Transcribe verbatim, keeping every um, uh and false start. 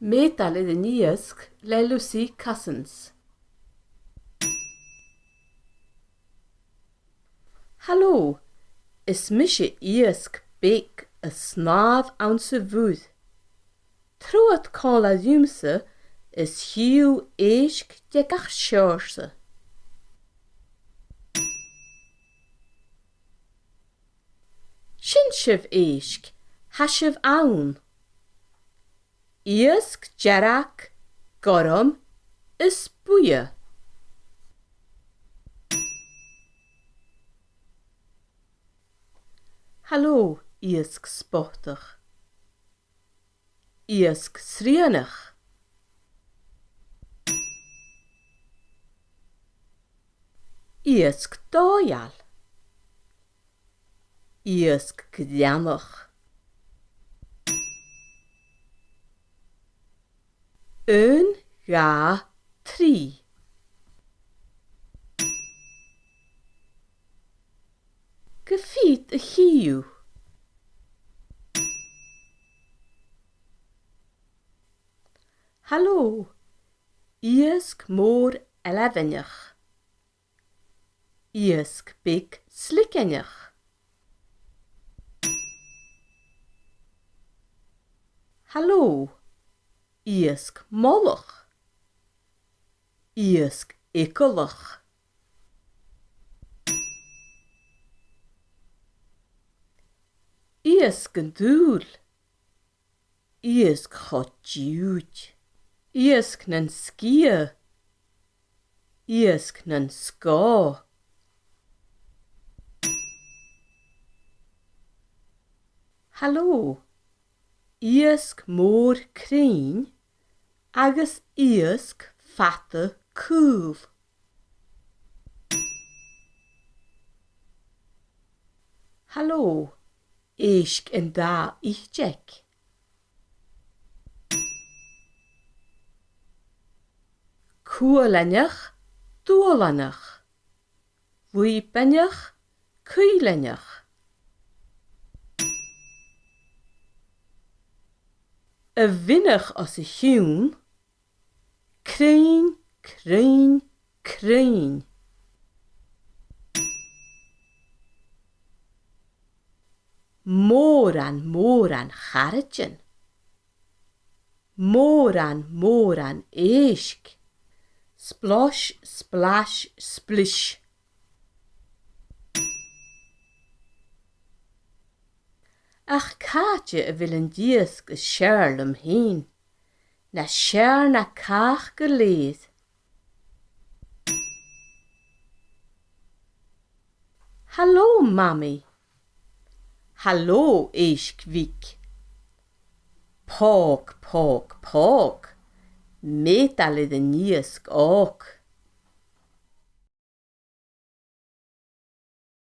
Meudal air an iasg le Lucy Cousins. Halò, is mise iasg beag a' snàmh anns a' mhuir. Trobhad còmhla riumsa is chì thu èisg de gach seòrsa. Sin sibh èisg, tha sibh ann. Iasg dearg, gorm is buidhe. Halò, iasg spotach. Iasg srianach. Iasg dòigheil. Iasg greannach. Aon, dhà, trì. Gu fìor a chì thu. Halò, iasg mòr ailbheanach. Iasg beag sligeanach. Halò, iasg molach. Iasg eagalach. Iasg an dùil. Iasg cho diùid. Iasg nan sgiath. Iasg nan sgòth. Halò. Iasg mòr cruinn agus iasg fada caol. Halò, èisg an dà fhiteag. Cuailteanach, dualteanach. Lùibeanach, caoileanach. A' mhionach os a chionn, cruinn, cruinn, cruinn. Mòran, mòran charaidean. Mòran, mòran èisg. Splosh, splash, splish. Ach càite a bheil an t-iasg as fheàrr leam fhìn? Nas fheàrr na càch gu lèir. Halò, Mamaidh. Halò, èisg bhig. Pòg, pòg, pòg. Meudal air an iasg òg.